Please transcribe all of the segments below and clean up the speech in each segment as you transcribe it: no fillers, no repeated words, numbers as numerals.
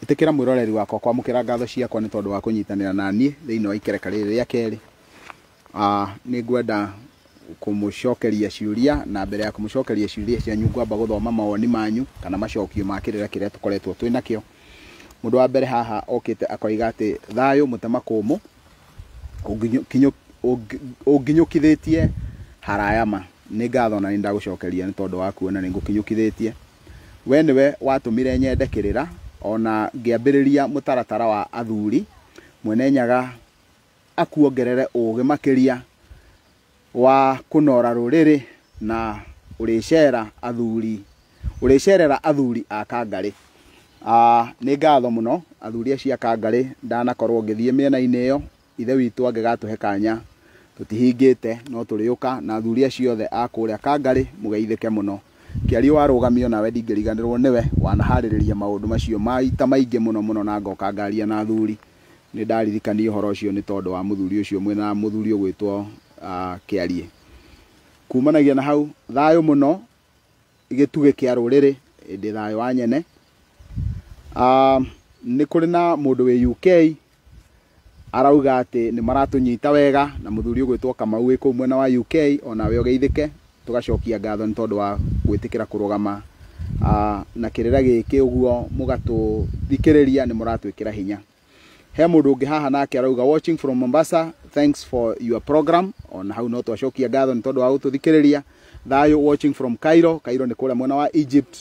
Ĩtĩkĩra mwĩroreri wakwa kwamũkĩra ngatho ciakwa nĩ tondũ wa kũnyitanĩra na niĩ thĩinĩ wa ikereka rĩrĩ rĩa kerĩ. Nĩ ngwenda kũmũcokeria ciũria, na mbere ya kũmũcokeria ciũria cianyu ngwamba gũthoma mawoni manyu kana macokio ma kĩrĩra kĩrĩa tũkoretwo twĩ nakĩo. Mũndũ wa mbere haha okĩte akoiga atĩ thayũ mũtemakũmũ ũnginyũkithĩtie haraya ma. Nĩ ngatho na nĩ ndagũcokeria nĩ tondũ wa kuona nĩ ngũkinyũkithĩtie. We nĩwe watũmire nyende kĩrĩra ona ngĩambĩrĩria mũtaratara wa athuri. Mwene Nyaga akuongerere ũgĩ makĩria wa kũnora rũrĩrĩ na ũrĩcera athuri, ũrĩcerera athuri a Kangarĩ. Nĩ ngatho mũno athuri acio a Kangarĩ, ndanakorwo ngĩthiĩ mĩena-inĩ ĩyo, ithe witũ angĩgatũhe kanya tũtihingĩte no tũrĩũka, na athuri acio othe a kũrĩa Kangarĩ mũgeithĩke mũno. Kĩario warũgamio nawe ndingĩriganĩrwo nĩwe, wanaharĩrĩria maũndũ macio maita maingĩ mũno mũno na ngoka ngaria na athuri. Nĩ ndaririkanio ũhoro ũcio nĩ tondũ wa mũthuri ũcio mwĩna mũthuri ũgwĩtwo Kĩarie. Kumanagia na hau thayũ mũno gĩtugĩ kĩa rũrĩrĩ, ĩndĩ thayũ wa nyene. Nĩ kũrĩ na mũndũ wĩ UK arauga atĩ nĩ maratũnyita wega, na mũthuri ũgwĩtwo Kamau wĩ kũu mwena wa UK, onawe ũgeithĩke. Tũgacokia ngatho nĩ tondũ wa gwĩtĩkĩra kũrũgama na kĩrĩra gĩkĩ ũguo mũgatũthikĩrĩria, nĩ mũratwĩkĩra hinya. He mũndũ ũngĩ haha nake arauga watching from Mombasa, thanks for your program. Ona hau no twacokia ngatho nĩ tondũ wa gũtũthikĩrĩria. Thayũ watching from Cairo, Cairo nĩ kũrĩa mwena wa Egypt.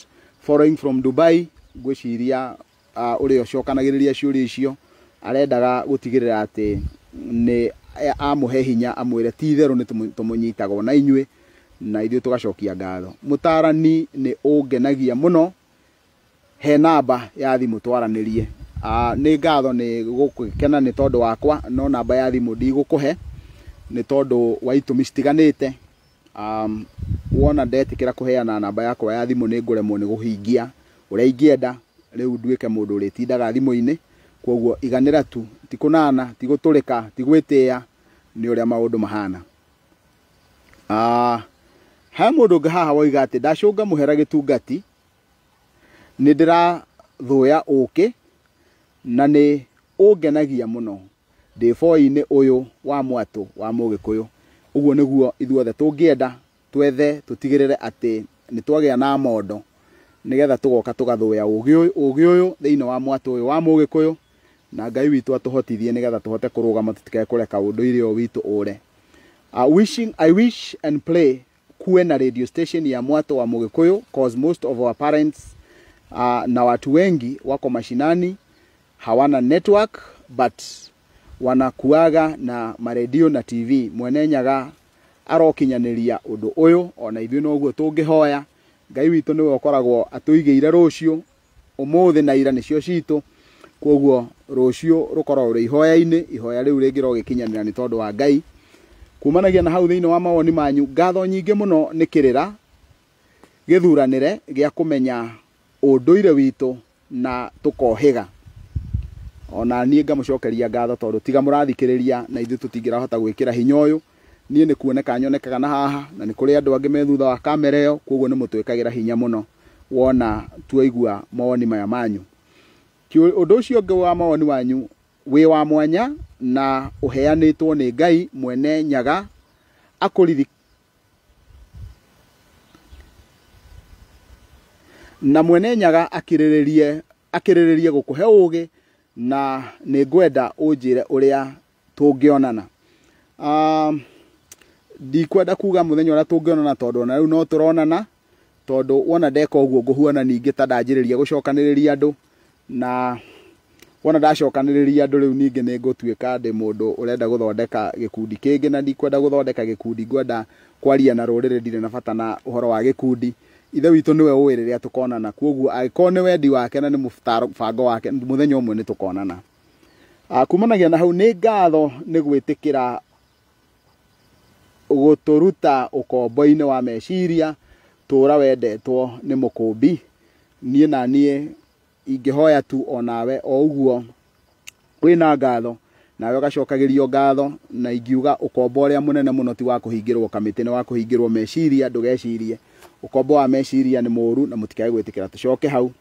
Following from Dubai, ngwĩciria ũrĩa ũcokanagĩrĩria ciũria icio arendaga gũtigĩrĩra atĩ nĩ amũhe hinya, amwĩre ti itherũ nĩ tũmũnyitagwo na inyuĩ, na ithuĩ tũgacokia ngatho. Mũtarani nĩ ũngenagia mũno, he namba ya thimũ twaranĩrie. Nĩ ngatho nĩ gũgĩkena nĩ tondũ wakwa, no namba ya thimũ ndigũkũhe nĩ tondũ wa itũmi citiganĩte. Wona ndetĩkĩra kũheana namba yakwa ya thimũ nĩ ngũremwo nĩ kũhingia ũrĩa ingĩenda, rĩu nduĩke mũndũ ũrĩtindaga thimũ-inĩ. Koguo iganĩra tu, ti kũnana, ti gũtũrĩka, ti gwĩtĩĩa, nĩ ũrĩa maũndũ mahana. He mũndũ ũngĩ haha woiga atĩ ndacũnga mũhera gĩtungati, nĩ ndĩrathũya ũkĩ na nĩ ũngenagia mũno ndĩ boi-inĩ ũyũ wa mwatũ wa Mũgĩkũyũ. Ũguo nĩguo ithuothe tũngĩenda twethe, tũtigĩrĩre atĩ nĩ twagĩa na mondo nĩgetha tũgoka tũgathũya ũgĩ ũyũ thĩinĩ wa mwatũ ũyũ wa Mũgĩkũyũ, na Ngai witũ atũhotithie nĩgetha tũhote kũrũgama tũtikae kũreka ũndũire ũyũ witũ ũre. I wish and pray kuwe na radio station ya mwatũ wa Mũgĩkũyũ, cause most of our parents na watu wengi wako mashinani hawana network but wanakuaga na maredio na TV. Mwene Nyaga arokinyanĩria ũndũ ũyũ, ona ithuĩ noguo tũngĩhoya. Ngai witũ nĩwe ũkoragwo atũigĩire rũciũ, ũmũthĩ na ira nĩcio citũ. Koguo rũciũ rũkoragwo rwĩ ihoya-inĩ, ihoya rĩu rĩngĩrogĩkinyanĩra nĩ tondũ wa Ngai. Kumanagia na hau thĩinĩ wa mawoni manyu, ngatho nyingĩ mũno nĩ kĩrĩra gĩthuranĩre gĩa kũmenya ũndũire witũ na tũkohĩga. Ona niĩ ngamũcokeria ngatho tondũ tiga mũrathikĩrĩria na ithuĩ tũtingĩrahota gwĩkĩra hinya ũyũ. Niĩ nĩ kuoneka nyonekaga na haha, na nĩ kũrĩ andũ angĩ me thutha wa kamera ĩyo, koguo nĩ mũtwĩkagĩra hinya mũno wona twaigua mawoni maya manyu. Ũndũ ũcio ũngĩ wa mawoni wanyu wĩ wa mwanya na ũheanĩtwo nĩ Ngai Mwene Nyaga akũririkane na Mwene Nyaga akĩrĩrĩrie gũkũhe ũgĩ, na nĩ ngwenda ũnjĩre ũrĩa tũngĩonana. Ndikwenda kuga mũthenya ũrĩa tũngĩonana tondũ ona rĩu no tũronana, tondũ wona ndeka ũguo ngũhuana ningĩ ta ndanjĩrĩria gũcokanĩrĩria andũ, na wona ndacokanĩrĩria andũ rĩu ningĩ nĩ ngũtuĩka ndĩ mũndũ ũrenda gũthondeka gĩkundi kĩngĩ, na ndikwenda gũthondeka gĩkundi, ngwenda kwaria na rũrĩrĩ, ndirĩ na bata na ũhoro wa gĩkundi. Ithe witũ nĩwe ũĩ rĩrĩa tũkonana, koguo angĩkorwo nĩ wendi wake na nĩ mũbango wake, mũthenya ũmwe nĩ tũkonana. Kumanagia na hau nĩ ngatho nĩ gwĩtĩkĩra gũtũruta ũkombo-inĩ wa meciria, tũra wendetwo nĩ mũkũmbi. Niĩ na niĩ ingĩhoya tu onawe o ũguo wĩna ngatho, nawe ũgacokagĩrio ngatho, na ingiuga ũkombo ũrĩa mũnene mũno ti wa kũhingĩrwo kamĩtĩ, nĩ wa kũhingĩrwo meciria. Ndũgecirie ũkombo wa meciria nĩ mũru, na mũtikae gwĩtĩkĩra tũcoke hau.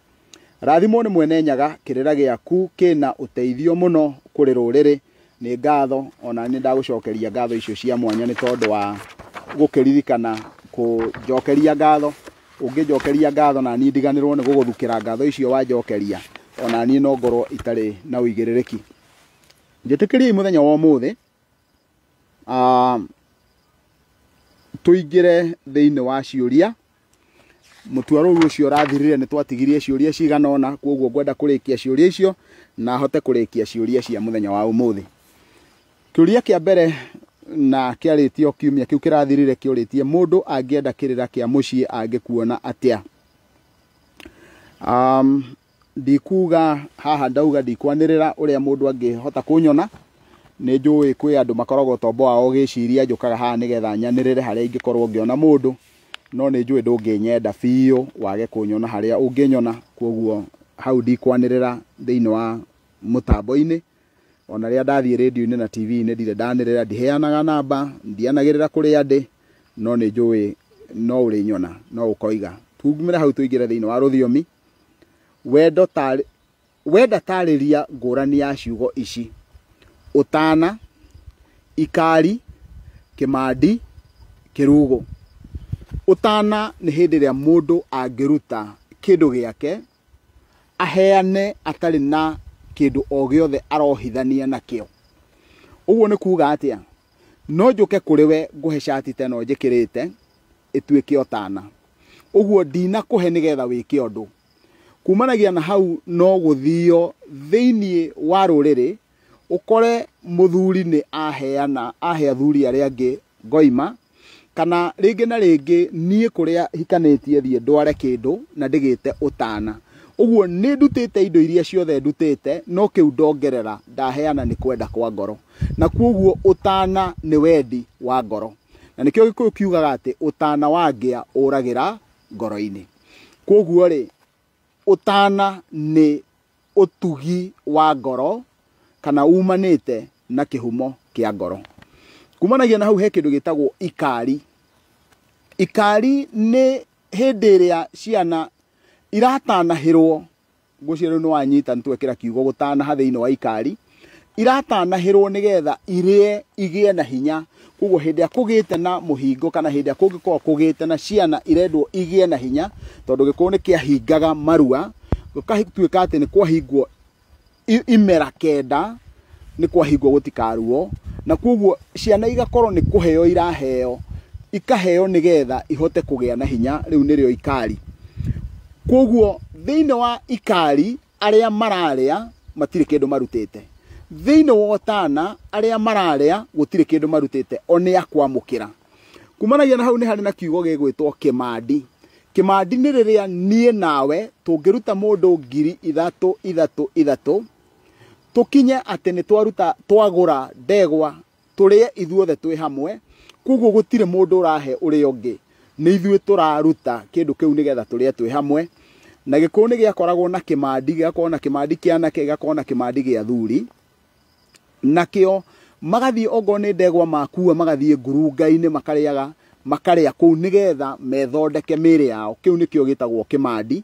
Rathimwo nĩ Mwene Nyaga, kĩrĩra gĩaku kĩna ũteithio mũno kũrĩ rũrĩrĩ. Nĩ ngatho, ona nĩ ndagũcokeria ngatho icio cia mwanya nĩ tondũ wa gũkĩririkana kũnjokeria ngatho. Ũngĩnjokeria ngatho na niĩ ndiganĩrwo nĩ gũgũthukĩra ngatho icio wanjokeria, ona niĩ no ngorwo itarĩ na ũigĩrĩrĩki. Njĩtĩkĩriei mũthenya wa ũmũthĩ, tũingĩre thĩinĩ wa ciũria. Mũtuarũru ũcio ũrathirire nĩ twatigirie ciũria cigana ũna, koguo ngwenda kũrĩkia ciũria icio na hote kũrĩkia ciũria cia mũthenya wa ũmũthĩ. Kĩũria kĩa mbere na kĩarĩtio kiumia kĩu kĩrathirire kĩũrĩtie mũndũ angĩenda kĩrĩra kĩa mũciĩ angĩkuona atĩa? Ndikuga haha ndauga ndikwanĩrĩra ũrĩa mũndũ angĩhota kũnyona. Nĩ njũĩ kwĩ andũ makoragwo tombo wao ũgĩciria njũkaga haha nĩgetha nyanĩrĩre harĩa ingĩkorwo ngĩona mũndũ, no nĩ njũĩ ndũngĩnyenda biũ wage kũnyona harĩa ũngĩnyona, koguo hau ndikwanĩrĩra thĩinĩ wa mũtambo-inĩ. Ona rĩrĩa ndathiĩ rĩndiũ-inĩ na TV-inĩ ndirĩ ndanĩrĩra, ndiheanaga namba, ndianagĩrĩra kũrĩa ndĩ, no nĩ njũĩ no ũrĩnyona, no ũkoiga. Tumĩre hau tũingĩre thĩinĩ wa rũthiomi. Wendo tarĩ, wenda tarĩria ngũrani ya ciugo ici: ũtana, ikari, kĩmandi, kĩrugo. Ũtana nĩ hĩndĩ ĩrĩa mũndũ angĩruta kĩndũ gĩake aheane atarĩ na kĩndũ o gĩothe arohithania nakĩo. Ũguo nĩ kuga atĩa? No njũke kũrĩ we ngũhe cati ta ĩno njĩkĩrĩte ĩtuĩke ũtana. Ũguo ndinakũhe nĩgetha wĩke ũndũ. Kumanagia na hau no gũthio thĩinĩ wa rũrĩrĩ ũkore mũthuri nĩ aheana, ahe athuri arĩa angĩ ngoima, kana rĩngĩ na rĩngĩ niĩ kũrĩa hikanĩtie thiĩ ndware kĩndũ na ndĩgĩte ũtana. Ũguo nĩ ndutĩte indo iria ciothe ndutĩte, no kĩu ndongerera ndaheana nĩ kwenda kwa ngoro. Na koguo ũtana nĩ wendi wa ngoro. Na nĩkĩo Gĩkũyũ kiugaga atĩ ũtana wa ngĩa ũragĩra ngoro-inĩ. Koguo rĩ, ũtana nĩ ũtugi wa ngoro kana umanĩte na kĩhumo kĩa ngoro. Kumanagia na hau he kĩndũ gĩtagwo ikari. Ikari nĩ hĩndĩ ĩrĩa ciana iratanahĩrwo, ngwĩciria rĩu nĩ wanyita nĩ twekĩra kiugo gũtanaha thĩinĩ wa ikari, iratanahĩrwo nĩgetha irĩe igĩe na hinya. Koguo hĩndĩ ĩrĩa kũgĩte na mũhingo kana hĩndĩ ĩrĩa kũngĩkorwo kũgĩte na ciana irendwo igĩe na hinya, tondũ Gĩkũyũ nĩ kĩahingaga marua, gũgatuĩka atĩ nĩ kwahingwo imera kenda, nĩ kwahingwo gũtikaruo, na koguo ciana igakorwo nĩ kũheo iraheo, ikaheo nĩgetha ihote kũgĩa na hinya. Rĩu nĩrĩo ikari. Koguo thĩinĩ wa ikari arĩa mararĩa matirĩ kĩndũ marutĩte. Thĩinĩ wa ũtana arĩa mararĩa gũtirĩ kĩndũ marutĩte, o nĩ akwamũkĩra. Kumanagia na hau nĩ harĩ na kiugo gĩgwĩtwo kĩmandi. Kĩmandi nĩ rĩrĩa niĩ nawe tũngĩruta mũndũ ngiri ithatũ ithatũ ithatũ, tũkinye atĩ nĩ twaruta, twagũra ndegwa tũrĩe ithuothe twĩ hamwe, koguo gũtirĩ mũndũ ũrahe ũrĩa ũngĩ, nĩ ithuĩ tũraruta kĩndũ kĩu nĩgetha tũrĩe twĩ hamwe. Na Gĩkũyũ nĩ gĩakoragwo na kĩmandi, gĩgakorwo na kĩmandi kĩa anake, gĩgakorwo na kĩmandi gĩa athuri. Nakĩo magathiĩ ongorwo nĩ ndegwa makua, magathiĩ ngurunga-inĩ makarĩaga, makarĩa kũu nĩgetha methondeke mĩĩrĩ yao. Kĩu nĩkĩo gĩtagwo kĩmandi,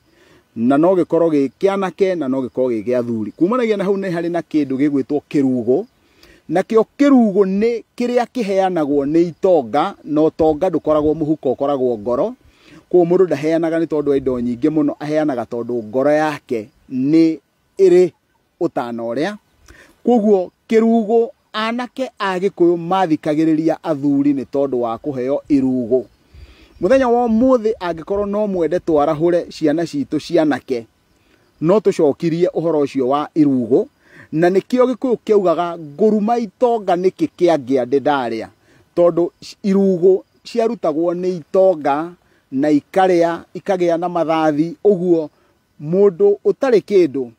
na no gĩkorwo gĩ kĩa anake na no gĩkorwo gĩ kĩa athuri. Kumanagia na hau nĩ harĩ na kĩndũ gĩgwĩtwo kĩrugo. Nakĩo kĩrugo nĩ kĩrĩa kĩheanagwo nĩ itonga, na ũtonga ndũkoragwo mũhuko, ũkoragwo ngoro. Koguo mũndũ ndaheanaga nĩ tondũ wa indo nyingĩ mũno, aheanaga tondũ ngoro yake nĩ ĩrĩ ũtana ũrĩa. Koguo kĩrugo anake a Gĩkũyũ mathikagĩrĩria athuri nĩ tondũ wa kũheo irugo. Mũthenya wa ũmũthĩ angĩkorwo no mwende twarahũre ciana citũ cianake, no tũcokirie ũhoro ũcio wa irugo. Na nĩkĩo Gĩkũyũ kĩaugaga ngũruma itonga nĩkĩ kĩangĩa ndĩ ndarĩa, tondũ irugo ciarutagwo nĩ itonga na ikarĩa, ikagĩa na mathathi. Ũguo mũndũ ũtarĩ kĩndũ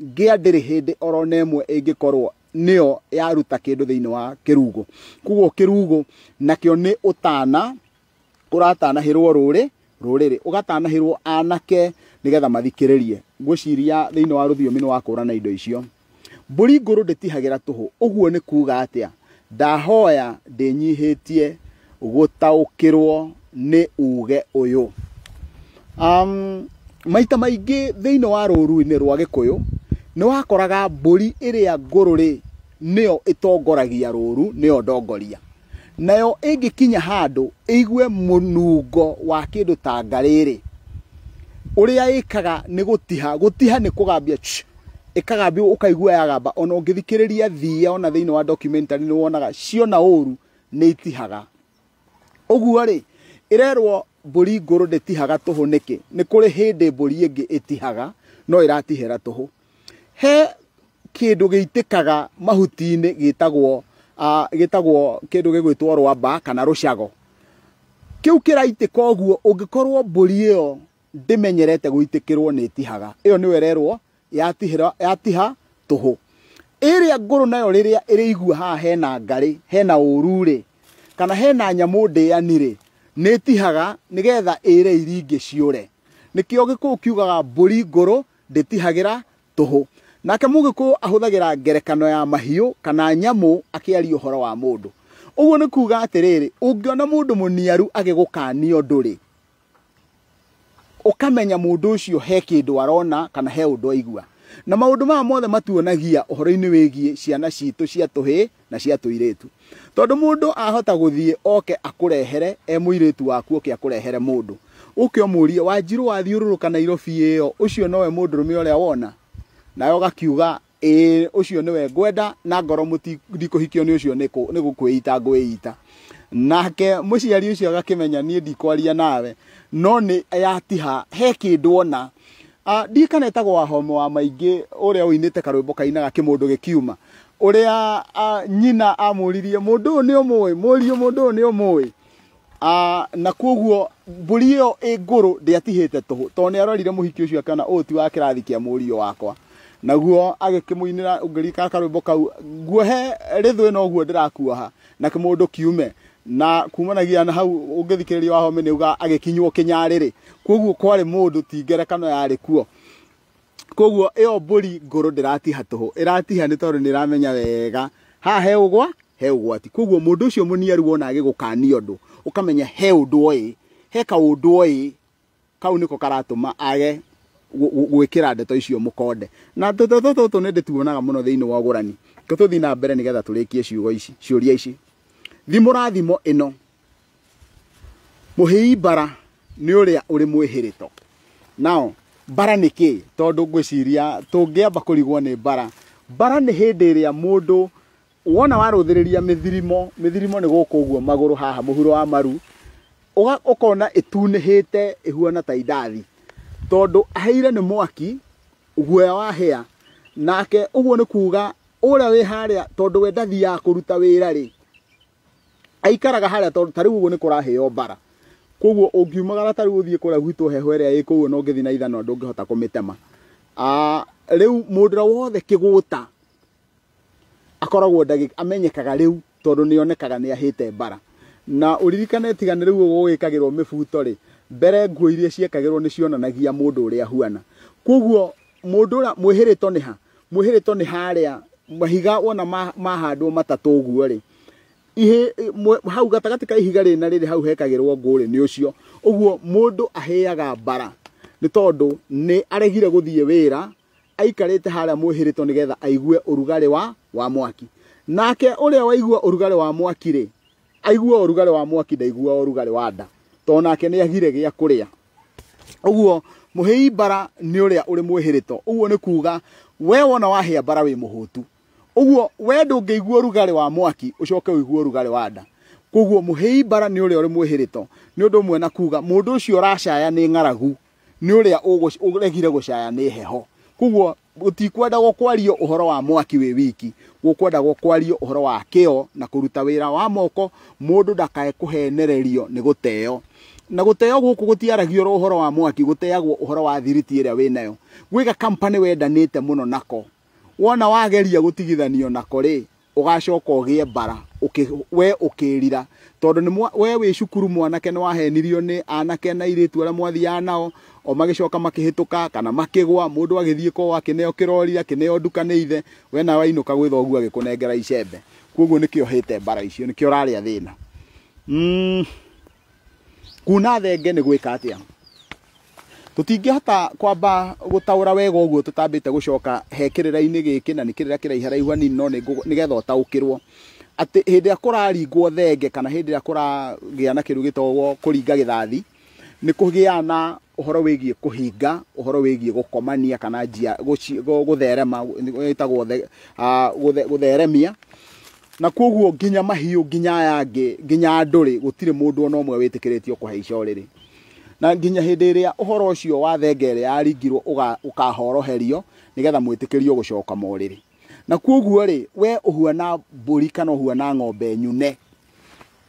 ngĩa ndĩrĩ hĩndĩ oro na ĩmwe ĩngĩkorwo nĩyo yaruta kĩndũ thĩinĩ wa kĩrugo. Koguo kĩrugo nakĩo nĩ ũtana ũratanahĩrwo rũrĩrĩ, ũgatanahĩrwo anake nĩgetha mathikĩrĩrie. Ngwĩciria thĩinĩ wa rũthiomi nĩ wakũrana indo icio. Mbũri ngũrũ ndĩtihagĩra tũhũ. Ũguo nĩ kuga atĩa? Ndahoya ndĩnyihĩtie gũtaũkĩrwo nĩ uge ũyũ. Maita maingĩ thĩinĩ wa rũru-inĩ rwa Gĩkũyũ nĩ wakoraga mbũri ĩrĩa ngũrũ rĩ nĩyo ĩtongoragia rũru, nĩyo ndongoria. Nayo ĩngĩkinya handũ ĩigue mũnungo wa kĩndũ ta ngarĩ rĩ, ũrĩa ĩkaga nĩ gũtiha. Gũtiha nĩ kũgambia, ĩkagambia ũkaigua yagamba. Ona ũngĩthikĩrĩria thiia ona thĩinĩ wa documentary nĩ wonaga ciona ũru nĩ itihaga. Ũguo rĩ, ĩrerwo mbũri ngũrũ ndĩtihaga tũhũ nĩkĩ? Nĩ kũrĩ hĩndĩ mbũri ĩngĩ ĩtihaga no ĩratihĩra tũhũ. He kĩndũ gĩitĩkaga mahuti-inĩ gĩtagwo gĩtagwo kĩndũ gĩgwĩtwo rwamba kana rũcago. Kĩu kĩraitĩka ũguo, ũngĩkorwo mbũri ĩyo ndĩmenyerete gũitĩkĩrwo nĩ ĩtihaga. Ĩyo nĩyo ĩrerwo yatihĩra, yatiha tũhũ. Ĩrĩa ngũrũ nayo rĩrĩa ĩrĩigua haha hena ngarĩ, hena ũru rĩ, kana hena nyamũ ndĩani rĩ, nĩ ĩtihaga nĩgetha ĩre iria ingĩ ciũre. Nĩkĩo Gĩkũyũ kiugaga mbũri ngũrũ ndĩtihagĩra tũhũ. Nake Mũgĩkũyũ ahũthagĩra ngerekano ya mahiũ kana nyamũ akĩaria ũhoro wa mũndũ. Ũguo nĩ kuga atĩrĩrĩ, ũngĩona mũndũ mũniaru agĩgũkania ũndũ rĩ, ũkamenya mũndũ ũcio he kĩndũ arona kana he ũndũ aigua. Na maũndũ maya mothe matuonagia ũhoro-inĩ wĩgiĩ ciana citũ cia tũhĩĩ na cia tũirĩtu. Tondũ mũndũ ahota gũthiĩ oke akũrehere e mũirĩtu waku oke akũrehere mũndũ. Ũke ũmũrie Wanjirũ wathiũrũrũka Nairobi ĩyo, ũcio nowe mũndũrũme ũrĩa wona? Nawe ũgakiuga ĩĩ ũcio nĩwe ngwenda na ngoro ndikũhikio nĩ ũcio nĩ gũkwĩita ngwĩita. Nake mũciari ũcio agakĩmenya niĩ ndikwaria nawe, no nĩ yatiha he kĩndũ ona. Ndiĩ kana etagwo Wahome wa Maingĩ ũrĩa ũinĩte karwĩmbo kainaga kĩmũndũ gĩkiuma, ũrĩa nyina amũririe mũndũ ũyũ nĩ ũmũĩ, mũriũ mũndũ ũyũ nĩ ũmũĩ. Na koguo mbũri ĩyo ĩ ngũrũ ndĩatihĩte tũhũ, tondũ nĩ arorire mũhiki ũcio akĩona ũyũ ti wa kĩrathi kĩa mũriũ wakwa. Naguo agĩkĩmũinĩra ũngĩririkana karwĩmbo kau, nguohe rĩthũ ĩno ũguo ndĩrakuoha na kĩmũndũ kiume. Na kumanagia na hau ũngĩthikĩrĩria Wahome nĩ auga agĩkinywo kĩnyarĩrĩ. Koguo kwarĩ mũndũ ti ngerekano yarĩ kuo. Koguo ĩyo mbũri ngũrũ ndĩratiha tũhũ, ĩratiha nĩ tondũ nĩ ĩramenya wega haha he ũgwa, he ũgwati. Koguo mũndũ ũcio mũniaru wona agĩgũkania ũndũ, ũkamenya he ũndũ oĩ, he kaũndũ oĩ, kau nĩko karatũma age gwĩkĩra ndeto icio mũkonde. Na tũtũ tũtũ nĩ ndĩtuonaga mũno thĩinĩ wa ũgũrani. Tũthiĩ na mbere nĩgetha tũrĩkie ciugo ici, ciũria ici. Thimũra thimo ĩno. Mũhĩi mbara nĩ ũrĩa ũrĩ mwĩhĩrĩto. Nao mbara nĩ kĩ? Tondũ ngwĩciria tũngĩamba kũrigwo nĩ mbara. Mbara nĩ hĩndĩ ĩrĩa mũndũ wona warũthĩrĩria mĩthirimo, mĩthirimo nĩ gũkũ ũguo magũrũ haha mũhuro wa maru, ũkona ĩtunĩhĩte ĩhuana ta indathi. Tondũ aheire nĩ mwaki, guoya wa hĩa, nake ũguo nĩ kuga ũrĩa wĩ harĩa tondũ we ndathiaga kũruta wĩra rĩ, aikaraga harĩa tondũ ta rĩu ũguo nĩ kũrahĩo mbara. Koguo ũngiumagara ta rĩu ũthiĩ kũrĩa gwitũ heho ĩrĩa ĩ kũu na ũngĩthiĩ na ithanwa ndũngĩhota kũmĩtema. Rĩu mũndũ ũrĩa wothe kĩgũta akoragwo amenyekaga rĩu tondũ nĩ onekaga nĩ ahĩte mbara. Na ũririkane tiga nĩ rĩu gũgĩkagĩrwo mĩbuto rĩ, mbere nguo iria ciekagĩrwo nĩ cionanagia mũndũ ũrĩa ahuana. Koguo mũndũ ũrĩa mwĩhĩrĩto nĩ ha? Mwĩhĩrĩto nĩ harĩa mahiga wona mahandwo matatũ ũguo rĩ, hau gatagatĩ ka ihiga rĩrĩ na rĩrĩ hau hekagĩrwo ngũ rĩ, nĩ ũcio. Ũguo mũndũ ahĩaga mbara nĩ tondũ nĩ aregire gũthiĩ wĩra, aikarĩte harĩa mwĩhĩrĩto nĩgetha aigue ũrugarĩ wa mwaki. Nake ũrĩa waigua ũrugarĩ wa mwaki rĩ, aigua ũrugarĩ wa mwaki ndaigua ũrugarĩ wa nda, tondũ nake nĩ agire gĩa kũrĩa. Ũguo mũhĩi mbara nĩ ũrĩa ũrĩ mwĩhĩrĩto. Ũguo nĩ kuga we wona wahĩa mbara wĩ mũhũtu. Ũguo we ndũngĩigua ũrugarĩ wa mwaki ũcoke ũigue ũrugarĩ wa nda. Koguo mũhĩi mbara nĩ ũrĩa ũrĩ mwĩhĩrĩto. Nĩ ũndũ ũmwe na kuga mũndũ ũcio ũracaya nĩ ng'aragu, nĩ ũrĩa ũregire gũcaya nĩ heho. Koguo gũtikwendagwo kwario ũhoro wa mwaki wĩ wiki, gũkwendagwo kwario ũhoro wa kĩo na kũruta wĩra wa moko, mũndũ ndakae kũhenererio nĩ gũteo. Na gũteo gũkũ gũtiaragio ũhoro wa mwaki, gũteagwo ũhoro wa thiriti ĩrĩa wĩnayo. Gwĩka company wendanĩte mũno nako, wona wageria gũtigithanio nako rĩ, ũgacoka ũgĩe mbara, we ũkĩrira. Tondũ nĩ we wĩ cukuru mwanake nĩ wahenirio nĩ anake na airĩtu arĩa mwathiaga nao, o magĩcoka makĩhĩtũka kana makĩgwa, mũndũ agĩthiĩ kwao akĩneo kĩrori, akĩneo nduka nĩ ithe, we nawe wainũka gwĩ thoguo agĩkũnengera icembe. Koguo nĩkĩo hĩte mbara icio, nĩkĩo ũrarĩa thĩna. Kuna thenge nĩ gwĩka atĩa? Tũtingĩhota kwamba gũtaũra wega ũguo tũtambĩte gũcoka he kĩrĩra-inĩ gĩkĩ, na nĩ kĩrĩra kĩraiharaihu hanini, no nĩgetha ũtaũkĩrwo atĩ hĩndĩ ĩrĩa kũraringwo thenge kana hĩndĩ ĩrĩa kũragĩa na kĩndũ gĩtagwo kũringa gĩthathi, nĩ kũgĩaga na ũhoro wĩgiĩ kũhinga, ũhoro wĩgiĩ gũkomania kana njia gũtherema, ĩtagwo gũtheremia. Na koguo nginya mahiũ, nginya aya angĩ, nginya andũ rĩ, gũtirĩ mũndũ ona ũmwe wĩtĩkĩrĩtio kũhaica ũrĩrĩ. Na nginya hĩndĩ ĩrĩa ũhoro ũcio wa thenge ĩrĩa yaringirwo ũkahoroherio nĩgetha mwĩtĩkĩrio gũcoka morĩrĩ. Na koguo rĩ, we ũhuana mbũri kana ũhuana ng'ombe nyune,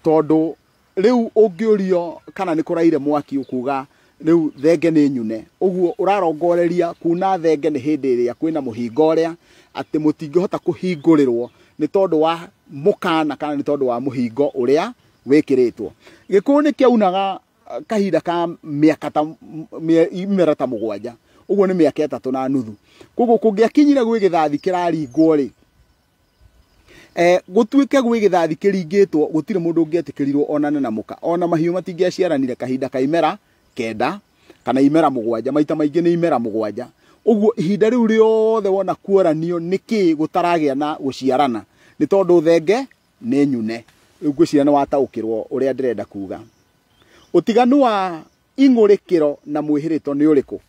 tondũ rĩu ũngĩũrio kana nĩ kũraire mwaki ũkuga rĩu thenge nĩ nyune. Ũguo ũrarongoreria kuna thenge nĩ hĩndĩ ĩrĩa kwĩna mũhingo ũrĩa atĩ mũtingĩhota kũhingũrĩrwo nĩ tondũ wa mũkana kana nĩ tondũ wa mũhingo ũrĩa wĩkĩrĩtwo. Gĩkũyũ nĩ kĩaunaga kahinda ka mĩaka ta imera ta 7, ũguo nĩ mĩaka 3.5. Koguo kũngĩakinyire gwĩ gĩthathi kĩraringwo rĩ, gũtuĩke gwĩ gĩthathi kĩringĩtwo, gũtirĩ mũndũ ũngĩetĩkĩrirwo onane na mũka. Ona mahiũ matingĩaciaranire kahinda ka imera 9 kana imera 7, maita maingĩ nĩ imera 7. Ũguo ihinda rĩu rĩothe wona kuoranio nĩkĩ gũtaragĩa na gũciarana, nĩ tondũ thenge nĩ nyune. Rĩu ngwĩciria nĩ wataũkĩrwo ũrĩa ndĩrenda kuga. Ũtiganu wa ing'ũrĩkĩro na mwĩhĩrĩto nĩ ũrĩkũ?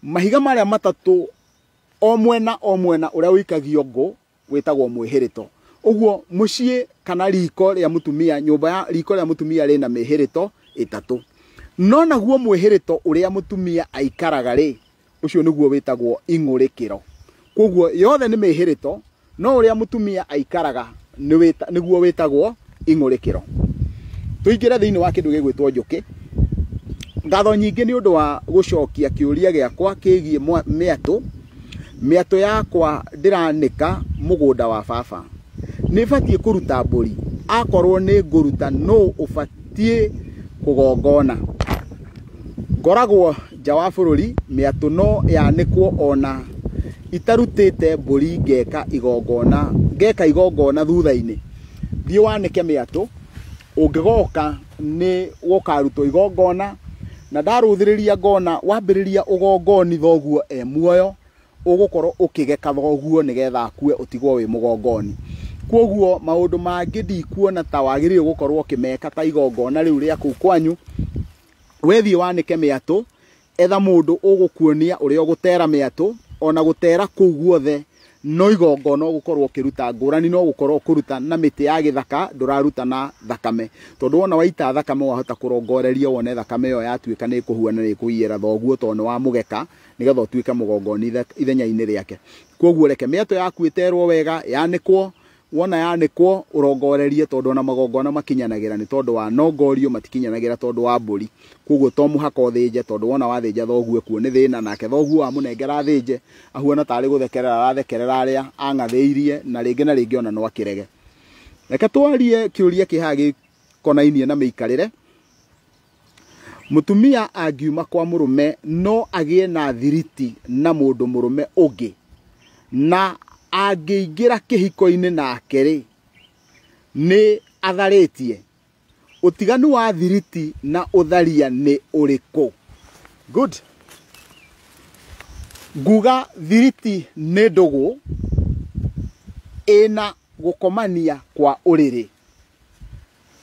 Mahiga marĩa matatũ o mwena o mwena ũrĩa ũikagio ngũ wĩtagwo mwĩhĩrĩto. Ũguo mũciĩ kana riko rĩa mũtumia, nyũmba ya riko rĩa mũtumia rĩna mĩhĩrĩto 3. No naguo mwĩhĩrĩto ũrĩa mũtumia aikaraga rĩ, ũcio nĩguo wĩtagwo ing'ũrĩkĩro. Koguo yothe nĩ mĩhĩrĩto, no ũrĩa mũtumia aikaraga nĩguo wĩtagwo ing'ũrĩkĩro. Tũingĩre thĩinĩ wa kĩndũ gĩgwĩtwo njũkĩ. Ngatho nyingĩ nĩ ũndũ wa gũcokia kĩũria gĩakwa kĩgiĩ mĩatũ. Mĩatũ yakwa ndĩranĩka mũgũnda wa baba. Nĩ batiĩ kũruta mbũri? Akorwo nĩ ngũruta, nũ ũbatiĩ kũgongona? Ngoragwo nja wa bũrũri, mĩatũ no yanĩkwo ona itarutĩte mbũri, ngeka igongona thutha-inĩ. Thiĩ wanĩke mĩatũ, ũngĩgoka nĩ gũkarutwo igongona, na ndarũthĩrĩria ngona wambĩrĩria ũgongoni thoguo e muoyo, ũgũkorwo ũkĩgeka thoguo nĩgetha akue ũtigwo wĩ mũgongoni. Koguo maũndũ mangĩ ndikuona ta wagĩrĩirwo gũkorwo ũkĩmeka ta igongona rĩu rĩa kũu kwanyu. Wethiĩ wanĩke mĩatũ, etha mũndũ ũgũkuonia ũrĩa ũgũtera mĩatũ, ona gũtera kũu guothe no igongona ũgũkorwo ũkĩruta ngũrani, no gũkorwo ũkũruta na mĩtĩ ya gĩthaka, ndũraruta na thakame, tondũ wona waita thakame wahota kũrongoreria wone thakame ĩyo yatuĩka nĩ ĩkũhuana nĩ ĩkũiyĩra thoguo, tondũ nĩ wamũgeka nĩgetha ũtuĩke mũgongoni ithenya-inĩ rĩake. Koguo reke mĩatũ yaku ĩterwo wega, yanĩkwo, wona yanĩkwo ũrongorerie, tondũ ona magongona makinyanagĩra nĩ tondũ wa nongorio, matikinyanagĩra tondũ wa mbũri. Koguo to mũhaka ũthĩnje, tondũ wona wathĩnja thoguo kuo nĩ thĩna, nake thoguo wamũnengera athĩnje ahuana tarĩ gũthekerera arathekerera arĩa ang'athĩirie, na rĩngĩ na rĩngĩ ona no akĩrege. Reke twarie kĩũria kĩ haha gĩkonainie na mĩikarĩre. Mũtumia angiuma kwa mũrũme no agĩe na thiriti na mũndũ mũrũme ũngĩ, na angĩingĩra kĩhiko-inĩ nake rĩ, nĩ atharĩtie. Ũtiganu wa thiriti na ũtharia nĩ ũrĩkũ? Good. Nguga thiriti nĩ ndũgũ ĩna gũkomania kwa ũrĩrĩ,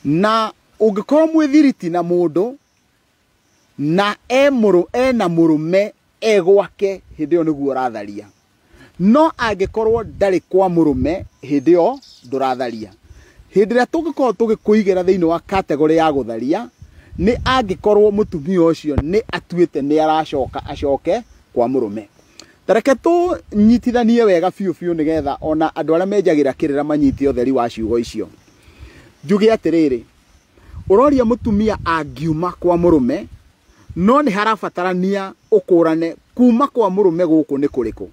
na ũngĩkorwo mwĩ thiriti na mũndũ na ena mũrũme e gwake, hĩndĩ ĩyo nĩguo ũratharia. No angĩkorwo ndarĩ kwa mũrũme, hĩndĩ ĩyo ndũratharia. Hĩndĩ ĩrĩa tũngĩkorwo tũgĩkũigĩra thĩinĩ wa category ya gũtharia, nĩ angĩkorwo mũtumia ũcio nĩ atuĩte nĩ aracoka acoke kwa mũrũme. Ta reke tũnyitithanie wega biũ biũ nĩgetha ona andũ arĩa menjagĩra kĩrĩra manyite ũtheri wa ciugo icio. Njuge atĩrĩrĩ, ũroria mũtumia angiuma kwa mũrũme, no nĩ harabatarania ũkũrane kuma kwa mũrũme gũkũ nĩ kũrĩkũ.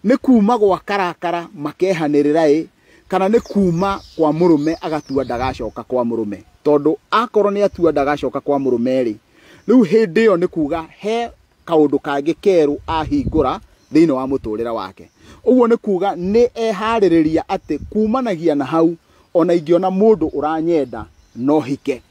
Nĩ kuma gwa karakara makehanĩrĩra ĩ, kana nĩ kuma kwa mũrũme agatua ndagacoka kwa mũrũme. Tondũ akorwo nĩ atua ndagacoka kwa mũrũme rĩ, rĩu hĩndĩ ĩyo nĩ kuga he kaũndũ kangĩ kerũ ahingũra thĩinĩ wa mũtũrĩre wake. Ũguo nĩ kuga nĩ eharĩrĩria atĩ kumanagia na hau ona ingĩona mũndũ ũranyenda no hike.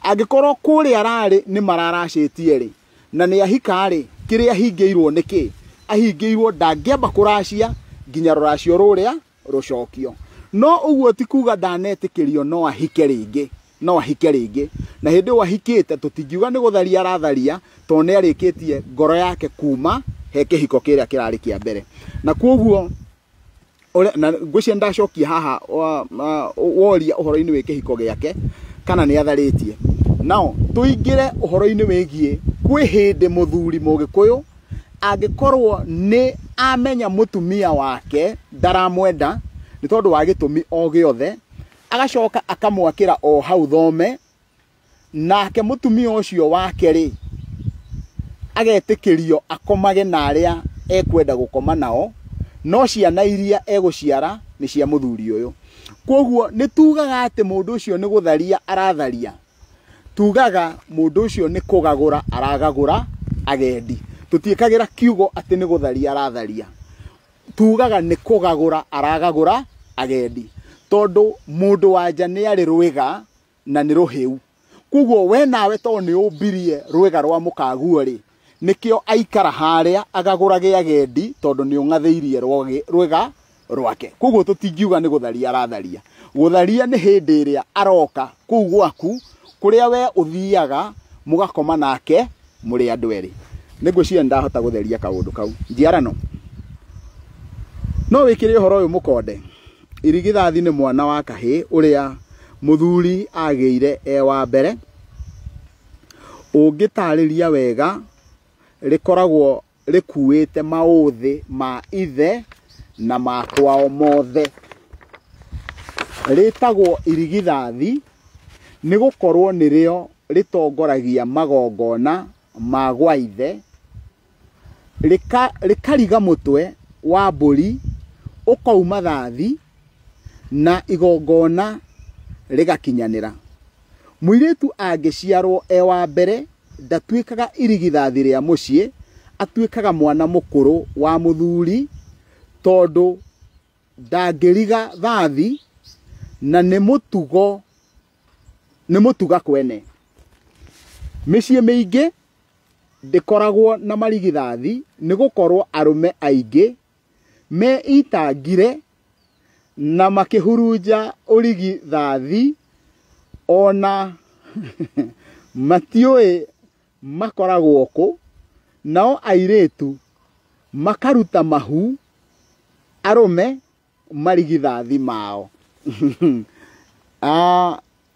Angĩkorwo kũrĩa ararĩ nĩ mararacĩtie rĩ, Na nĩ ahika-rĩ, kĩrĩa ahingĩirwo nĩ kĩ? Ahingĩirwo ndangĩamba kũracia nginya rũracio rũrĩa rũcokio. No ũguo ti kuga ndanetĩkĩrio no ahike rĩngĩ, no ahike rĩngĩ. Na hĩndĩ ĩyo ahikĩte tũtingiuga nĩ gũtharia aratharia, tondũ nĩ arĩkĩtie ngoro yake kuma he kĩhiko kĩrĩa kĩrarĩ kĩa mbere. Na kwoguo na ngwĩciria ndacokia haha woria ũhoro-inĩ wĩ kĩhiko gĩake kana nĩ atharĩtie. Nao tũingĩre ũhoro-inĩ wĩgiĩ kwĩ hĩndĩ mũthuri mũgĩkũyũ angĩkorwo nĩ amenya mũtumia wake ndaramwenda nĩ tondũ wa gĩtũmi o gĩothe, agacoka akamwakĩra o hau thome, nake mũtumia ũcio wake rĩ agetĩkĩrio akomage na arĩa ekwenda gũkoma nao, no ciana iria egũciara nĩ cia mũthuri ũyũ. Kwoguo nĩ tugaga atĩ mũndũ ũcio nĩ gũtharia aratharia, tugaga mũndũ ũcio nĩ kũgagũra aragagũra agendi. Tũtiĩkagĩra kiugo atĩ nĩ gũtharia aratharia, tugaga nĩ kũgagũra aragagũra agendi, tondũ mũndũ wa nja nĩ arĩ rwĩga na nĩ rũhĩu. Kwoguo we nawe tondũ nĩ ũmbirie rwĩga rwa mũkaguo rĩ, nĩkĩo aikara harĩa agagũrage agendi, tondũ nĩ ũng'athĩirie rwĩga rwake. Kwoguo tũtingiuga nĩ gũtharia aratharia. Gũtharia nĩ hĩndĩ ĩrĩa aroka kũu gwaku kũrĩa we ũthiaga mũgakoma nake mũrĩ andũ erĩ. Nĩ ngwĩciria nĩ ndahota gũtheria kaũndũ kau. Njiarano no wĩkĩre ũhoro ũyũ mũkonde. Irigithathi nĩ mwana wa kahĩĩ ũrĩa mũthuri agĩire e wa mbere. Ũngĩtarĩria wega rĩkoragwo rĩkuĩte maũthĩ ma ithe na ma kwao mothe. Rĩtagwo irigithathi nĩ gũkorwo nĩrĩo rĩtongoragia magongona ma gwa ithe, rĩkariga mũtwe wa mbũri ũkauma thathi na igongona rĩgakinyanĩra. Mũirĩtu angĩciarwo e wa mbere ndatuĩkaga irigithathi rĩa mũciĩ, atuĩkaga mwana mũkũrũ wa mũthuri, tondũ ndangĩriga thathi na nĩ mũtugo, nĩ mũtuga kwene. Mĩciĩ mĩingĩ ndĩkoragwo na marigithathi nĩ gũkorwo arũme aingĩ meitangire na makĩhurunja ũrigithathi ona matiũĩ makoragwo kũ, nao airĩtu makaruta mahu arũme marigithathi mao.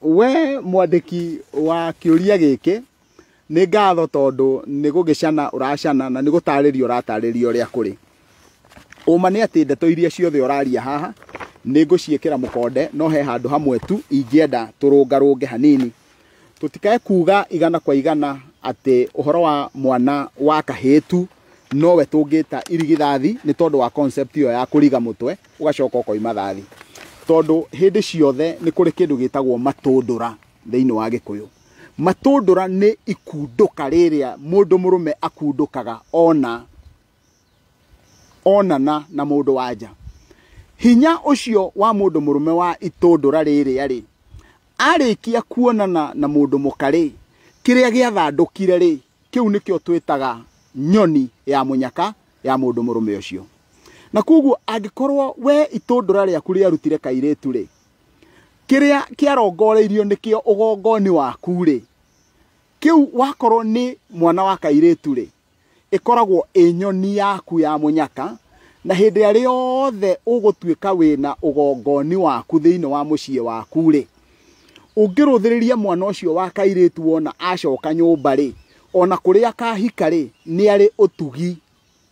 We mwandĩki wa kĩũria gĩkĩ nĩ ngatho tondũ nĩ gũgĩcana ũracana na nĩ gũtarĩria ũratarĩria ũrĩa kũrĩ. Ũma nĩ atĩ ndeto iria ciothe ũraria haha nĩ ngũciĩkĩra mũkonde, no he handũ hamwe tu ingĩenda tũrũngarũnge hanini. Tũtikae kuga igana kwa igana atĩ ũhoro wa mwana wa kahĩĩ tu nowe tũngĩta irigithathi nĩ tondũ wa concept ĩyo ya kũriga mũtwe ũgacoka ũkoima thathi, tondũ hĩndĩ ciothe nĩ kũrĩ kĩndũ gĩtagwo matũndũra thĩinĩ wa Gĩkũyũ. Matũndũra nĩ ikundũka rĩrĩa mũndũ mũrũme akundũkaga onana na mũndũ wa nja. Hinya ũcio wa mũndũ mũrũme wa itũndũra rĩrĩa rĩ, arĩkia kuonana na mũndũ mũka rĩ, kĩrĩa gĩathandũkire rĩ, kĩu nĩkĩo twĩtaga nyoni ya mũnyaka ya mũndũ mũrũme ũcio. Na koguo angĩkorwo we itũndũra rĩaku rĩarutire kairĩtu rĩ, kĩrĩa kĩarongoreirio nĩkĩo ũgongoni waku rĩ, kĩu wakorwo nĩ mwana wa kairĩtu rĩ, ĩkoragwo ĩ nyoni yaku ya mũnyaka, na hĩndĩ ĩrĩa yothe ũgũtuĩka wĩna ũgongoni waku thĩinĩ wa mũciĩ waku rĩ, ũngĩrũthĩrĩria mwana ũcio wa kairĩtu wona acoka nyũmba rĩ, ona kũrĩa akahika rĩ, nĩ arĩ ũtugi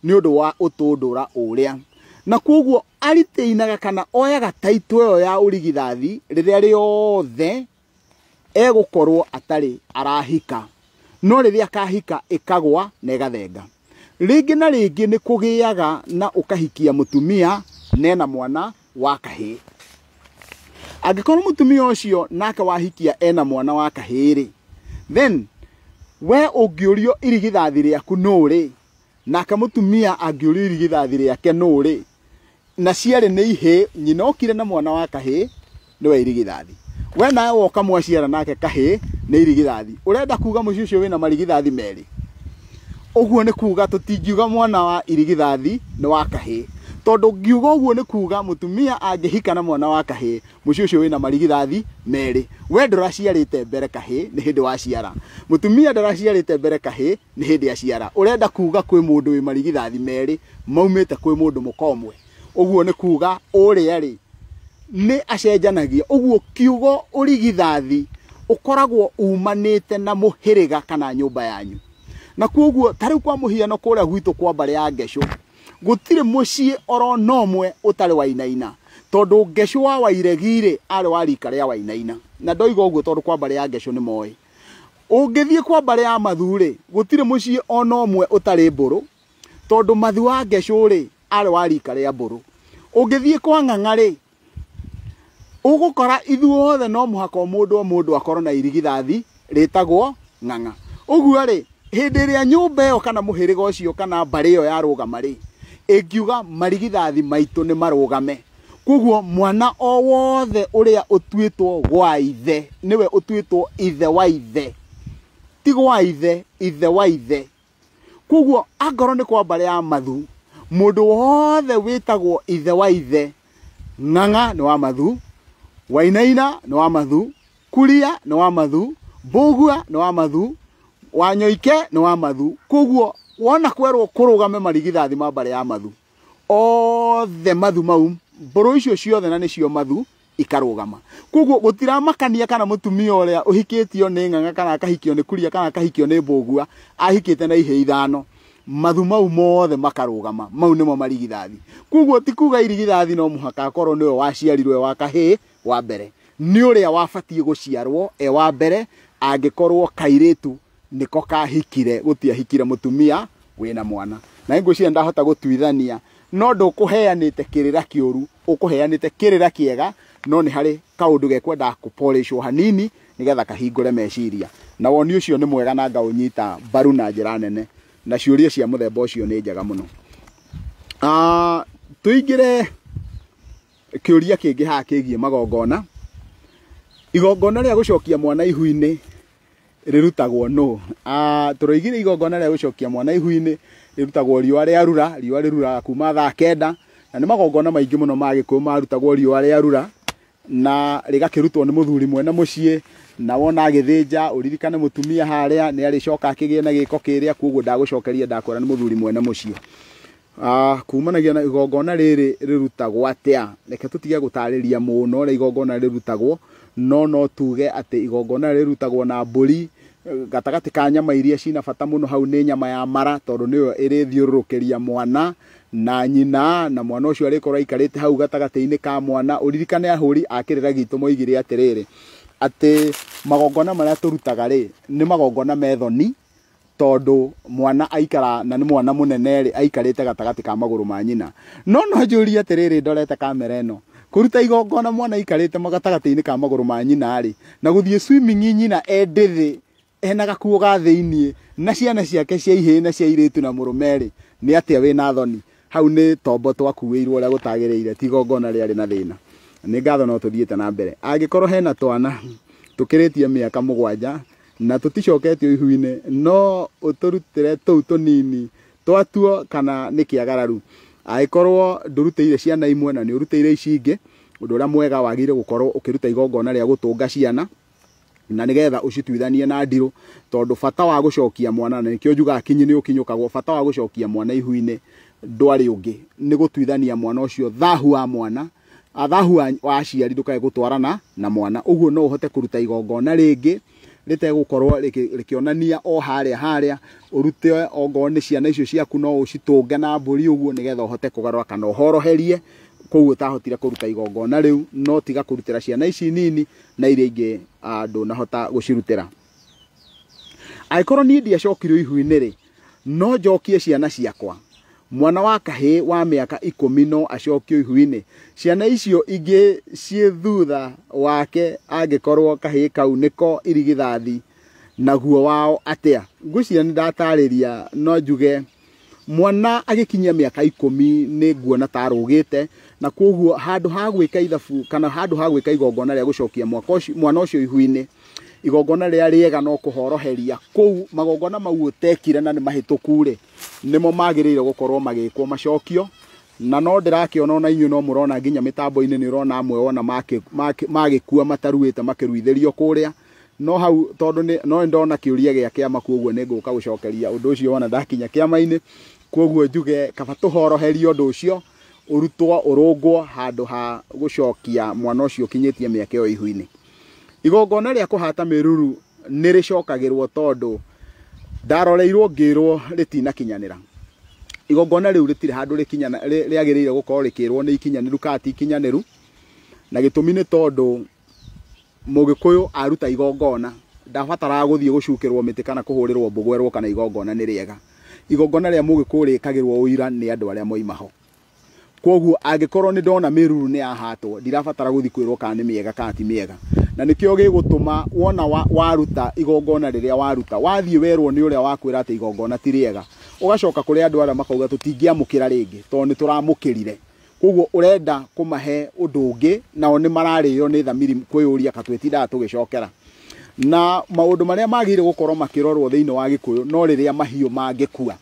nĩ ũndũ wa ũtũndũra ũrĩa. Na koguo aritĩinaga kana oyaga taitũ ĩyo ya ũrigithathi rĩrĩa rĩothe egũkorwo atarĩ arahika, no rĩrĩa akahika ĩkagwa na ĩgathenga. Rĩngĩ na rĩngĩ nĩ kũgĩaga na ũkahikia mũtumia nena mwana wa kahĩĩ. Angĩkorwo mũtumia ũcio nake wahikia ena mwana wa kahĩĩ rĩ, then we ũngĩũrio irigithathi rĩaku nũ rĩ, nake mũtumia angĩũrio irigithathi rĩake nũ rĩ, na ciarĩ nĩ ihĩĩ, nyina okire na mwana wa kahĩĩ nĩwe irigithathi, we nawe woka mwaciara nake kahĩĩ nĩ irigithathi. Ũrenda kuga mũciĩ ũcio wĩna marigithathi merĩ? Ũguo nĩ kuga tũtingiuga mwana wa irigithathi nĩ wa kahĩĩ, tondũ ngiuga ũguo nĩ kuga mũtumia angĩhika na mwana wa kahĩĩ, mũciĩ ũcio wĩna marigithathi merĩ. We ndũraciarĩte mbere kahĩĩ, nĩ hĩndĩ waciara. Mũtumia ndaraciarĩte mbere kahĩĩ, nĩ hĩndĩ aciara. Ũrenda kuga kwĩ mũndũ wĩ marigithathi merĩ maumĩte kwĩ mũndũ mũka ũmwe. Ũguo nĩ kuga ũrĩa rĩ nĩ acenjanagia. Ũguo kiugo ũrigithathi ũkoragwo umanĩte na mũhĩrĩga kana nyũmba yanyu. Na koguo ta rĩu kwa mũhiano kũrĩa gwitũ kwa mbarĩ ya Ngecũ, gũtirĩ mũciĩ oro na ũmwe ũtarĩ wainaina, tondũ Ngecũ wa Wairegi rĩ arĩ wa rika rĩa Wainaina. Na ndoiga ũguo tondũ kwa mbarĩ ya Ngecũ nĩ moĩ. Ũngĩthiĩ kwa mbarĩ ya Mathu rĩ, gũtirĩ mũciĩ ona ũmwe ũtarĩ mbũrũ, tondũ Mathu wa Ngecũ rĩ arĩ wa rika rĩa mbũrũ. Ũngĩthiĩ kwa Ng'ang'a rĩ, ũgũkora ithuothe no mũhaka o mũndũ o mũndũ akorwo na irigithathi rĩtagwo Ng'ang'a. Ũguo rĩ, hĩndĩ ĩrĩa nyũmba ĩyo kana mũhĩrĩga ũcio kana mbarĩ ĩyo yarũgama rĩ, ĩngiuga marigithathi maitũ nĩ marũgame. Koguo mwana o wothe ũrĩa ũtuĩtwo gwa ithe, nĩwe ũtuĩtwo ithe wa ithe, ti gwa ithe, ithe wa ithe. Koguo angorwo nĩ kwa mbarĩ ya Mathu, mũndũ wothe wĩtagwo ithe wa ithe, Ng'ang'a nĩ wa Mathu, Wainaina nĩ wa Mathu, Kuria nĩ wa Mathu, Mbũgua nĩ wa Mathu, Wanyoike nĩ wa Mathu. Koguo wona kwerwo kũrũgame marigithathi ma mbarĩ ya Mathu, othe Mathu mau, mbũrũ icio ciothe na nĩcio Mathu ikarũgama. Koguo gũtiramakania kana mũtumia ũrĩa ũhikĩtio nĩ Ng'ang'a kana akahikio nĩ Kuria kana akahikio nĩ Mbũgua ahikĩte na ihĩĩ ithano, Mathu mau mothe makarũgama. Mau nĩmo marigithathi. Koguo ti kuga irigithathi no mũhaka akorwo nĩwe waciarirwo e wa kahĩĩ wa mbere, nĩ ũrĩa wabatiĩ gũciarwo e wa mbere angĩkorwo kairĩtu nĩko kahikire, gũtiahikire mũtumia wĩna mwana. Na ngwĩciria ndahota gũtuithania, no ndũkũheanĩte kĩrĩra kĩũru, ũkũheanĩte kĩrĩra kĩega, no nĩ harĩ kaũndũ gekwendaga kũpolishwo hanini nĩgetha kahingũre meciria. Na woni ũcio nĩ mwega na ngaũnyita mbaru na njĩra nene, na ciũria cia mũthemba ũcio nĩ njega mũno. Tũingĩre kĩũria kĩngĩ haha kĩgiĩ magongona. Igongona rĩa gũcokia mwana ihu-inĩ rĩrutagwo nũ? Tũroigire igongona rĩa gũcokia mwana ihu-inĩ rĩrutagwo riũa rĩarura, riũa rĩruraga kuma thaa kenda, na nĩ magongona maingĩ mũno ma Gĩkũyũ marutagwo riũa rĩarura, na rĩgakĩrutwo nĩ mũthuri mwene mũciĩ, na wona agĩthĩnja ũririkane mũtumia harĩa nĩ arĩcoka akĩgĩe na gĩko kĩrĩa, koguo ndagũcokeria ndakwĩra nĩ mũthuri mwene mũciĩ. Kumanagia na igongona rĩrĩ rĩrutagwo atĩa, reke tũtige gũtarĩria mũno ũrĩa igongona rĩrutagwo, no tuge atĩ igongona rĩrutagwo na mbũri. Gatagatĩ ka nyama iria cina bata mũno hau nĩ nyama ya mara, tondũ nĩyo ĩrĩthiũrũrũkĩria mwana na nyina, na mwana ũcio arĩkorwo aikarĩte hau gatagatĩ-inĩ ka mwana. Ũririkane ahũri a kĩrĩra gitũ moigire atĩrĩrĩ, atĩ magongona marĩa tũrutaga rĩ nĩ magongona methoni, tondũ mwana aikara na nĩ mwana mũnene rĩ aikarĩte gatagatĩ ka magũrũ ma nyina. No njũrie atĩrĩrĩ, ndorete kamera ĩno, kũruta igongona mwana aikarĩte gatagatĩ-inĩ ka magũrũ ma nyina rĩ, na gũthiĩ swimming nyina endĩthĩ ena gakuo ga thĩiniĩ na ciana ciake cia ihĩĩ na cia irĩtu na mũrũme rĩ, nĩ atĩa wĩna thoni? Hau nĩ tombo twakuĩirwo ũrĩa gũtagĩrĩire, ti igongona rĩarĩ na thĩna. Nĩ ngatho no tũthiĩte na mbere. Angĩkorwo hena twana tũkĩrĩtie mĩaka 7 na tũticoketio ihu-inĩ, no ũtũrutĩre tũu tũnini twatuo kana nĩ kĩagararu. Angĩkorwo ndũrutĩire ciana imwe na nĩ ũrutĩire ici ingĩ, ũndũ ũrĩa mwega wagĩrĩire gũkorwo ũkĩruta igongona rĩa gũtũnga ciana, na nĩgetha ũcituithanie na ndirũ, tondũ bata wa gũcokia mwana, na nĩkĩo njugaga kinyi nĩ ũkinyũkagwo, bata wa gũcokia mwana ihu-inĩ ndwarĩ ũngĩ, nĩ gũtuithania mwana ũcio thahu wa mwana, thahu wa aciari ndũkae gũtwarana na mwana. Ũguo no ũhote kũruta igongona rĩngĩ rĩtegũkorwo rĩkĩonania o harĩa harĩa, ũrute ongorwo nĩ ciana icio ciaku no ũcitũnge na mbũri ũguo nĩgetha ũhote kũgarũra kana ũhoroherie kũu ũtahotire kũruta igongona rĩu, no tiga kũrutĩra ciana ici nini na iria ingĩ ndũnahota gũcirutĩra. Angĩkorwo niĩ ndiacokirio ihu-inĩ rĩ, no njokie ciana ciakwa. Mwana wa kahĩĩ wa mĩaka 10 no acokio ihu-inĩ. Ciana icio ingĩ ciĩ thutha wake angĩkorwo kahĩĩ kau nĩko irigithathi, naguo wao atĩa? Ngwĩciria nĩ ndatarĩria, no njuge mwana agĩkinyia mĩaka 10 nĩ nguona ta arũgĩte, na koguo handũ ha gwĩka ithabu kana handũ ha gwĩka igongona rĩa gũcokia mwana ũcio ihu-inĩ, Igongona rĩrĩa rĩega no kũhoroheria kũu magongona mau ũtekire na nĩ mahĩtũku rĩ, nĩmo magĩrĩire gũkorwo magĩkwo macokio. Na no ndĩrakĩona ona inyuĩ no mũrona nginya mĩtambo-inĩ nĩ ũrona amwe wona magĩkua mataruĩte makĩruithĩrio kũrĩa. No hau tondũ no ndona kĩũria gĩa kĩama, koguo nĩ ngũka gũcokeria ũndũ ũcio wona ndakinya kĩama-inĩ. Koguo njuge kaba tũhoroherie ũndũ ũcio, ũrutwo ũrũngwo handũ ha gũcokia mwana ũcio ũkinyĩtie mĩaka ĩyo ihu-inĩ. Igongona rĩa kũhata mĩruru nĩ rĩcokagĩrwo tondũ ndaroreirwo ngĩrwo rĩtinakinyanĩra. Igongona rĩu rĩtirĩ handũ rĩagĩrĩire gũkorwo rĩkĩrwo nĩ ikinyanĩru kana ti ikinyanĩru, na gĩtũmi nĩ tondũ Mũgĩkũyũ aruta igongona ndabataraga gũthiĩ gũcukĩrwo mĩtĩ kana kũhũrĩrwo mbũgũ erwo kana igongona nĩ rĩega. Igongona rĩa Mũgĩkũyũ rĩkagĩrwo ũira nĩ andũ arĩa moima ho. Koguo angĩkorwo nĩ ndona mĩruru nĩ yahatwo, ndirabatara gũthiĩ kwĩrwo kana nĩ mĩega kana ti mĩega. Na nĩkĩo gĩgũtũma wona waruta igongona rĩrĩa waruta, wathiĩ werwo nĩ ũrĩa wakwĩra atĩ igongona ti rĩega, ũgacoka kũrĩ andũ arĩa makauga tũtingĩamũkĩra rĩngĩ tondũ nĩ tũramũkĩrire. Koguo ũrenda kũmahe ũndũ ũngĩ, nao nĩ mararĩo nĩ thamiri kwĩyũria ka twĩtindaga tũgĩcokera. Na maũndũ marĩa magĩrĩire gũkorwo makĩrorwo thĩinĩ wa Gĩkũyũ no rĩrĩa mahiũ mangĩkua.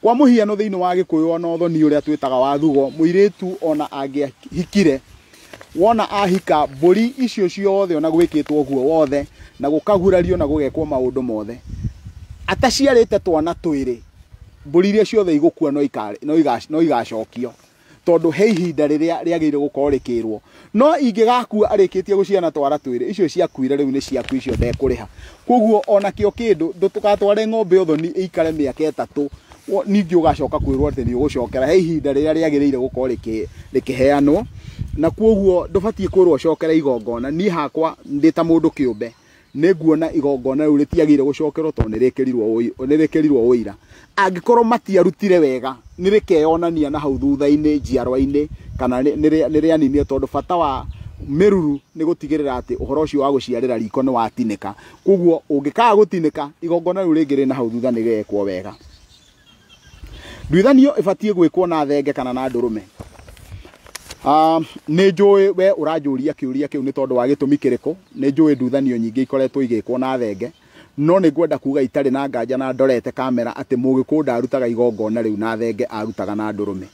Kwa mũhiano thĩinĩ wa Gĩkũyũ ona ũthoni ũrĩa twĩtaga wa thugo, mũirĩtu ona angĩahikire, wona ahika mbũri icio ciothe ona gwĩkĩtwo ũguo wothe na gũkagurario na gũgekwo maũndũ mothe, ataciarĩte twana twĩrĩ, mbũri iria ciothe igũkua no igacokio, tondũ he ihinda rĩrĩa rĩagĩrĩire gũkorwo rĩkĩrwo. No ingĩgakua arĩkĩtie gũciana twara twĩrĩ, icio ciakuire rĩu nĩ ciaku, icio ndekũrĩha. Koguo ona kĩo kĩndũ ndũgatware ng'ombe ũthoni ĩikare mĩaka 3, ningĩ ũgacoka kwĩrwo atĩ nĩ ũgũcokera. He ihinda rĩrĩa rĩagĩrĩire gũkorwo rĩkĩheanwo, na koguo ndũbatiĩ kwĩrwo ũcokere igongona. Niĩ hakwa ndĩ ta mũndũ kĩũmbe nĩ nguona igongona rĩu rĩtiagĩrĩire gũcokerwo tondũ nĩ rĩkĩrirwo ũira. Angĩkorwo matiarutire wega, nĩ rĩkeyonania na hau thutha-inĩ njiarwa-inĩ kana nĩ rĩaninire, tondũ bata wa mĩruru nĩ gũtigĩrĩra atĩ ũhoro ũcio wa gũciarĩra riko nĩ watinĩka. Koguo ũngĩkaga gũtinĩka, igongona rĩu rĩngĩ rĩ na hau thutha nĩ rĩekwo wega. Nduithanio ĩbatiĩ gwĩkwo na thenge kana na ndũrũme. Nĩ njũĩ we ũranjũria kĩũria kĩu nĩ tondũ wa gĩtũmi kĩrĩkũ. Nĩ njũĩ nduithanio nyingĩ ikoretwo igĩkwo na thenge, no nĩ ngwenda kuga itarĩ na nganja na ndorete kamera atĩ Mũgĩkũyũ ndarutaga igongona rĩu na thenge, arutaga na ndũrũme.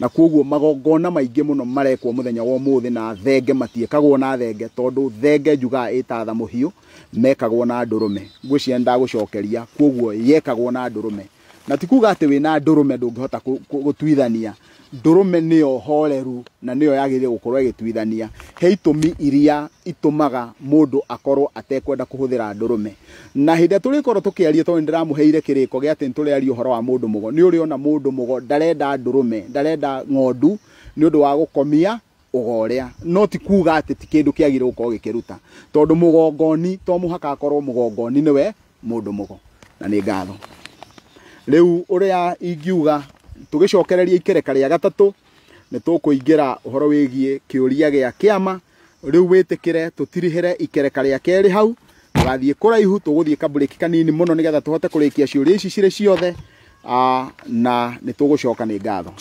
Na koguo magongona maingĩ mũno marekwo mũthenya wa ũmũthĩ na thenge matiĩkagwo na thenge, tondũ thenge njugaga ĩtatha mũhiũ, mekagwo na ndũrũme. Ngwĩciria ndagũcokeria, koguo yekagwo na ndũrũme. Na ti kuga atĩ wĩna ndũrũme ndũngĩhota gũtuithania. Ndũrũme nĩyo horeru na nĩyo yagĩrĩire gũkorwo ĩgĩtuithania. He itũmi iria itũmaga mũndũ akorwo atekwenda kũhũthĩra ndũrũme. Na hĩndĩ ĩrĩa tũrĩkorwo tũkĩaria, tondũ nĩndĩramũheire kĩrĩko gĩa atĩ nĩtũrĩaria ũhoro wa mũndũ mũgo, nĩ ũrĩona mũndũ mũgo ndarenda ndũrũme, ndarenda ng'ondu nĩ ũndũ wa gũkomia ũgo ũrĩa. No ti kuga atĩ ti kĩndũ kĩagĩrĩire gũkorwo gĩkĩruta, tondũ mũgongoni to mũhaka akorwo mũgongoni nĩwe mũndũ mũgo. Na nĩ ngatho. Rĩu ũrĩa ingiuga tũgĩcokereria ikereka rĩa gatatũ, nĩ tũkũingĩra ũhoro wĩgiĩ kĩũria gĩa kĩama. Rĩu wĩtĩkĩre tũtirihĩre ikereka rĩa kerĩ hau, tũgathiĩ kũraihu, tũgũthiĩ kaburĩki kanini mũno nĩgetha tũhote kũrĩkia ciũria ici cirĩ ciothe, na nĩ tũgũcoka. Nĩ ngatho.